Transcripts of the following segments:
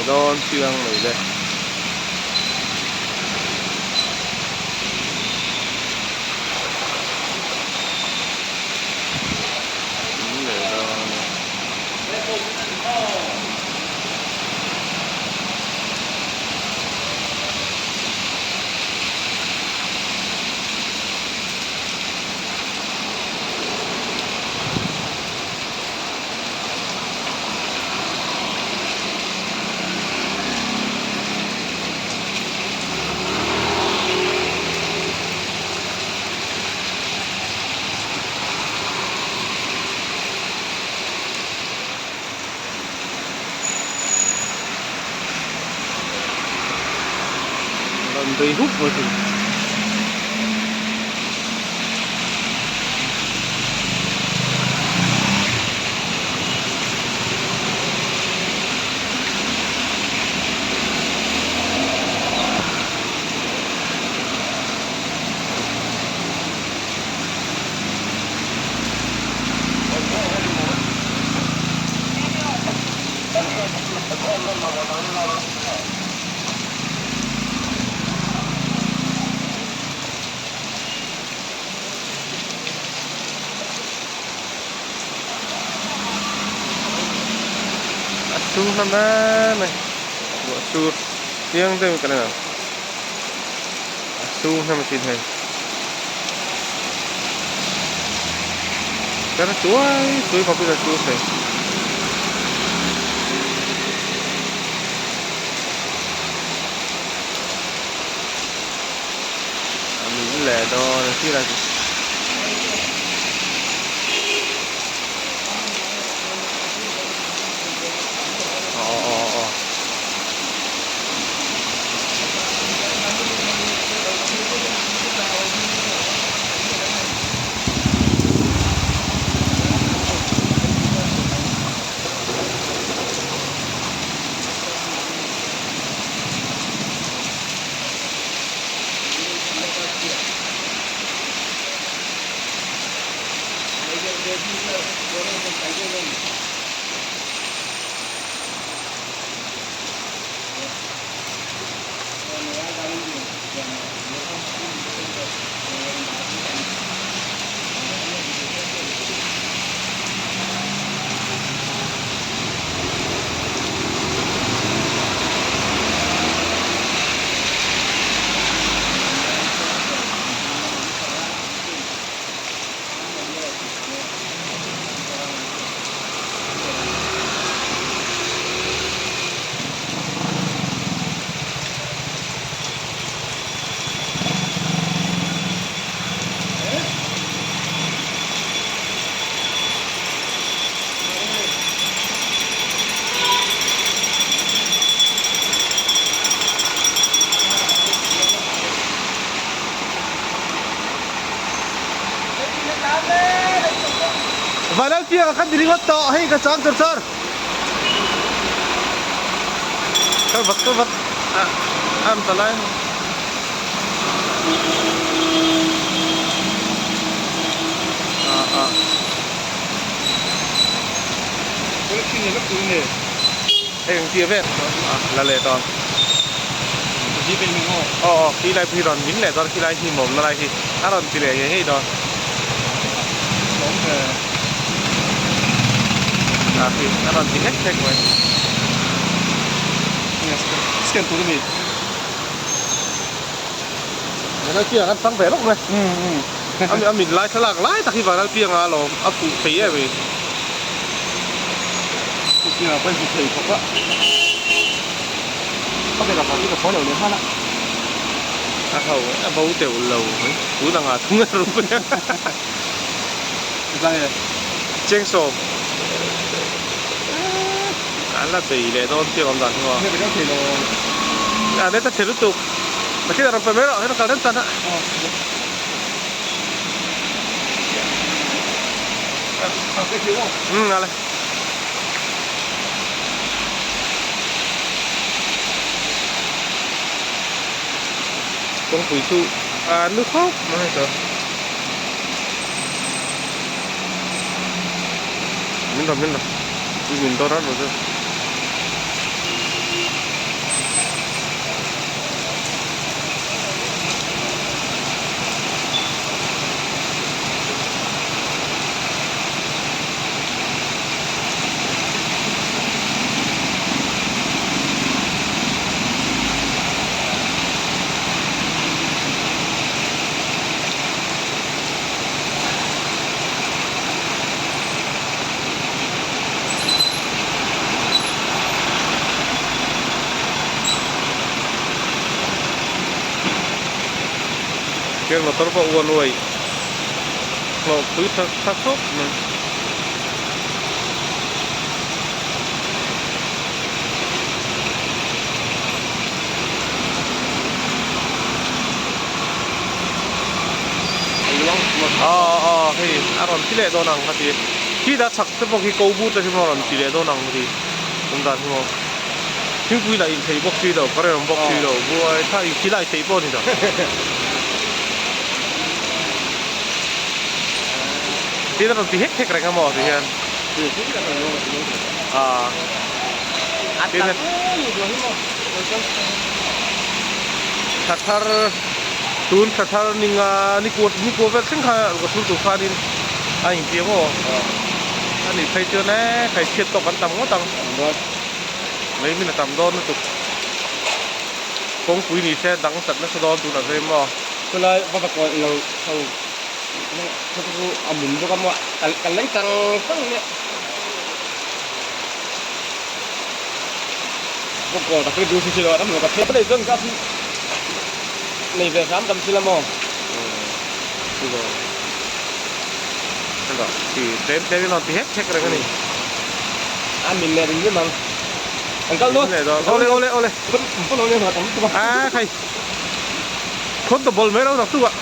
leh dawn chiang mai le. Min leh dawn a. Rawn bei hup mai thei. A sur hlawm em mai ruah sur chiang deuh in kan en ang a sur hlawm asin hei ker chuai chuai khawp in a sur thei. A min leh dawn a sirah chu. Aw aw aw. Vanal pianga khan ni ringawt tawh hei ka chang char char kal vat kal vat a am ta lai a a hei ang tia vel a la leh dawn aw aw khi lai pawh hi rawn min leh dawn khi lai hnim awmna lai hi a rawn ti leh ngei ngei dawn a khi a rawn ti nghek nghek mai scan tur a ni. Vanlalpianga kan chang ve lawk mai. A min lai thlalak lai tak hi Vanlalpianga alawm a fuh thei em i. Pianga pawh hi thei khawp a. Ka bag ah pawh ka phaw lo leh nghal a. A ho a bo teuh lo mai. Tun anga thung a rum mai. Zang e. Chengsawm. An la bei leh dawn chiang awm dan hi maw. Nge bei dawn thei lo. A net a chhe lutuk. Pathian a rawn pe mai rawh heta kal reng tan a. Umm ale. Kawngpui chu a nu khawp mai hei tawh. Min rawn min rawn min dawr a rawn. Khian motor pawh uan uai hlawh pui tha tha khawp mai. Aw aw hei a rawn ti leh dawn ang ka ti. Khi dah chhak te pawh khi ko but te hi maw a rawn ti leh dawn ang ka ti. Awm dan hi maw. Thingpui lah in thei bawk si lo, ka rem bawk si lo, buai tha in khilai theih pawh a ni lo. Tin a rawn ti hek hek reng a maw ti hian. Tin thla thar tun thla thar ninga ni kua ni kua vel thleng kha ka chhung tur khanin a inti ang aw. A nih phei chuan e khai chhiat tawk an tam ngawt ang. Lei min a tam dawn lutuk. Kawngpui ni se dang chat nasa dawn tunah chuan maw. Chulai va va kawi lo chho chu a mun bawk a maw kan leng chang chang nia. Bawk kaw tak chu si lo a tam lo ka phei phei chuan ka nei ve hram tam si la maw. Tlem tlem in rawn ti hek hek reng a ni. A min leh ring rim ang. An kal dawn. Awle awle awle. A khai. Khawn ta ball mai lo tak tuk ah.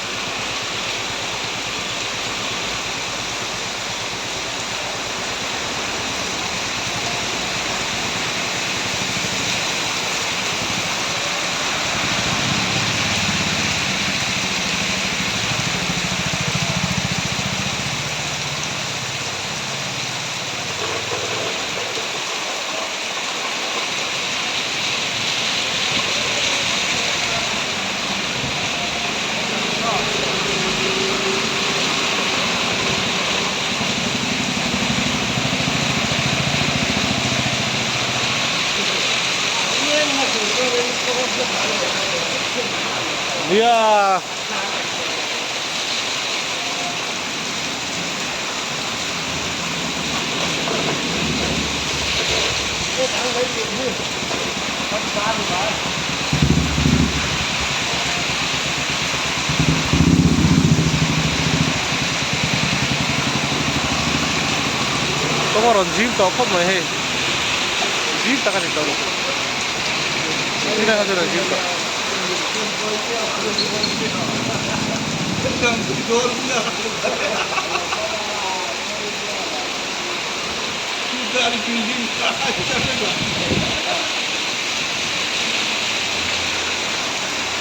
Nia. Kawng a rawn zim tawh khawp mai hei zim tak a ni tawh lutuk zim a rawn zim tawh.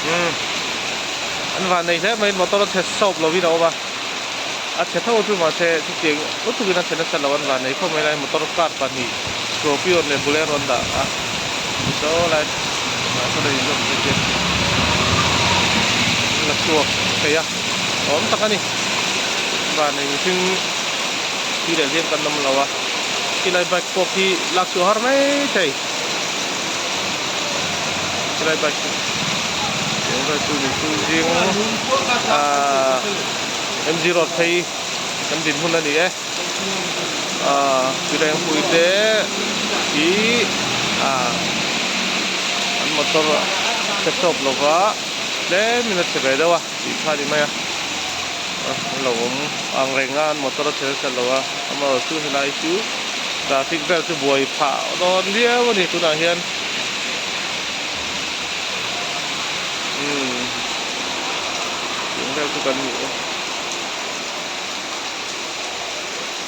Umm an van nei hle mai motor a chhe sawp lovin a awm a a chhe tho chu mahse chutiang lutukin a chhe nasa lo an van nei khawp mai lai motor car pahnih scorpio leh bolero an dah a saw lai ah sawn a inzawm te khian an la chhuak thei a awm tak a ni van nei mihring thi leh hliam kan awm lo a khilai bike pawh khi lak chhuah har mai thei khilai bike chu eng vel chu ni chu zing ahh M G road phei kan dinhmun a ni e. Ahh Pirengpui te hi ahh an motor che sawp lova tlem in a chhe ve deuh a tih kha a ni mai a ah an lo awm ang reng a an motor a chhe nasa lo a amaherawhchu helai chu traffic vel chu buai phah dawn viau a ni tunah hian umm tiang vel chu kan hmu e.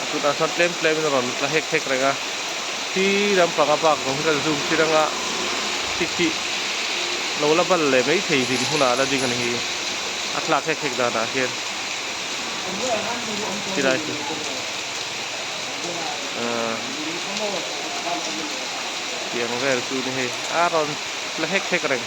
A chutah chuan tlem tlem in a rawn tla hek hek reng a khi lampang a bak zawng hi kan zoom thin anga khi khi lo la bal leh mai thei din hunah la ding a ni hi a tlak hek hek danah hian khilai khi ahh tiang vel chu ni hei a rawn tla hek hek reng.